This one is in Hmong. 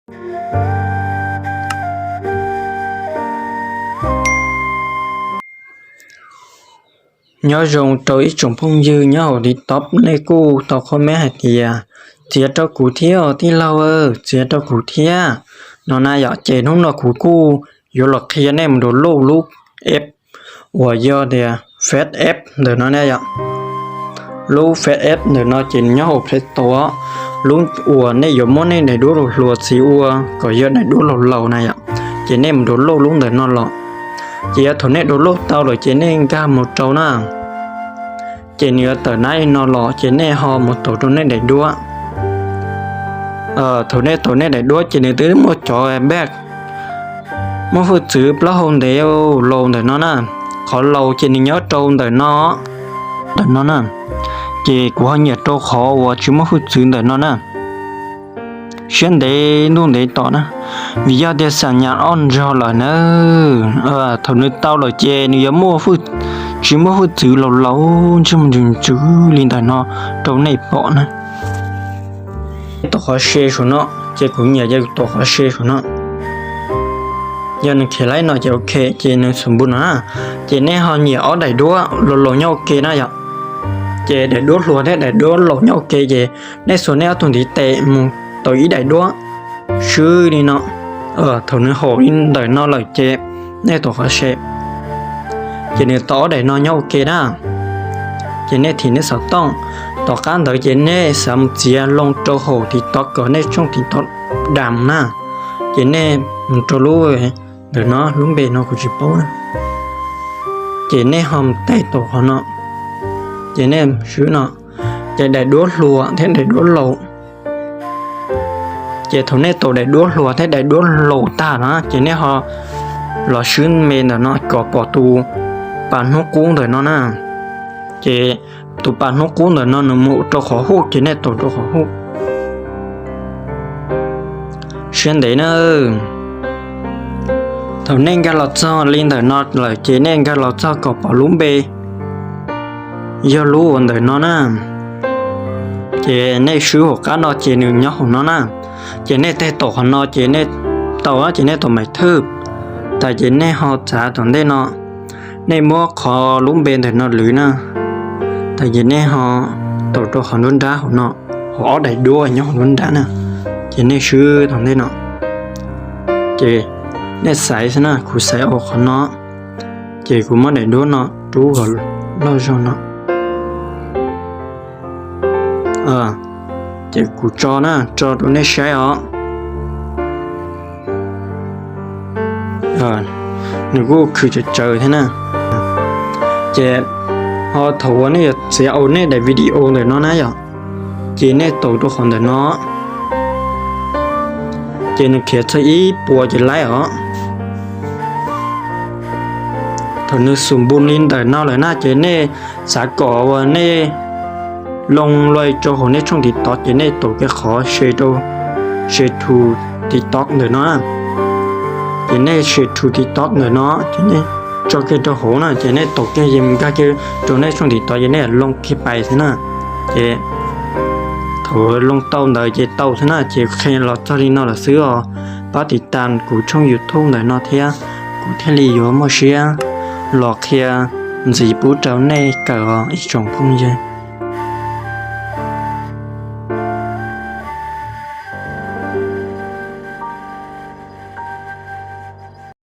Nyob zoo rau ib tsoom phooj ywg nyob hauv TikTok, nej kuj tau comment hais tias txiav rau kuv thiab os tij laug, txiav rau kuv thiab no na yom. Ces hnub no kuv kuj yuav los qhia nej mus download lub app uas yog tias Face App ntawm no ne yom. Lub Face App ntawm no ces nws nyob hauv Play Store, lub uas nej yuav muab nej daim duab los hluas txiv ua kom yog daim duab laus laus na yom. Ces nej mus download lub ntawm no los, ces thaum nej download tau lawm ces nej nkag mus rau na, ces nws yuav tawm nab li no los ces nej ho mus taus rau nej daim duab. Thaum nej taus nej daim duab ces nws twb muaj cov back, muaj hwj txwv plaub hau ntev laus ntawm no na. Qhov laus ces nws nyob rau ntawm no, ntawm no na. Ces kuv ho nyiam rau qhov uas tsis muaj hwj txwv ntawm no na. Siab ntev ntuj ntev tom na, vim yog tias xam nyas ob nrog lawm na. Thaum nws tau lawm ces nws yuav muaj, tsis muaj hwj txwv laus laus ntsej muag ntsws ntsws li ntawm no rau nej pom na. Tom qhov share saum no, ces kuv nyiam ces kuv tom qhov share saum no. Yog nws khiav laib no ces ok, ces nws xum npu no na. Ces nej ho nyiam ob daim duab laus laus nyob ua ke na yom. Ces daim duab hluas thiab daim duab laus nyob ua ke ces nej xuas nej ob tug ntiv tes mus taus ib daim duab swb li no. Thaum nws haum li ntawm no lawm ces nej tom qhov share, ces nws tau ob daim no nyob ua ke na. Ces nej thim nej xov tooj, tom qab ntawd ces nej xav mus txiav loo rau hauv TikTok kom nej tshooj TikTok dam na. Ces nej mus rau lub ntawm no, lub npe no kuv tsis paub na. Ces nej ho mus tais taus qhov no, ces nej swb no, ces daim duab hluas thiab daim duab laus. Ces thaum nej taus daim duab hluas thiab daim duab laus tag na ces nej ho los swb me ntawm no kom pom tus pas hnub qub ntawm no na. Ces tus pas hnub qub ntawm no nws mus rau qhov huj ces nej taus rau qhov huj. Siab ntev na. Thaum nej nkag los txog li ntawm no lawm ces nej nkag los txog kom pom lub npe yog lub uas ntawm no na. Ces nej swb hauv qab no ces nws nyob hauv no na. Ces nej tais taus qhov no ces nej tau, ces nej taus maim thwj. Tas ces nej ho txav tom ntej no, nej muab qhov lub npe ntawm no lwv na. Tas ces nej ho taus rau qhov nruab nrab hauv no, hauv ob daim duab nyob hauv nruab nrab na. Ces nej swb tom ntej no, ces nej xaiv xwb na, kuv xaiv ua qhov no. Ces kuv muab daim duab no rub kom loj zog no. Ces kuv tso na, tso rau nej saib os. Nws kuj khwv tsawv tsawv thiab na. Ces ho thaum uas nej yuav txiav ua nej daim video ntawm no na yom, ces nej taus rau qhov ntawm no, ces nws khiav txog ib puas ces laib os. Thaum nws xum npu li ntawm no lawm na ces nej xav kom uas nej loo loj rau hauv nej tshooj TikTok ces nej taus kiag qhov share rau, share to TikTok ntawm no. Ces nej share to TikTok ntawm no ces nej tso kiag rau hauv na, ces nej taus kiag ces nkag kiag rau nej tshooj TikTok ces nej loo kiag pais xwb na. Ces thaum loo tau ntawd ces tau xwb na. Ces qhia los txog li no lawm xwb os. Pab tiv tas kuv tshooj YouTube ntawm no thiab, kuv thiaj li yuav muaj siab los qhia ntxiv pub rau nej kawm os ib tsoom phooj ywg.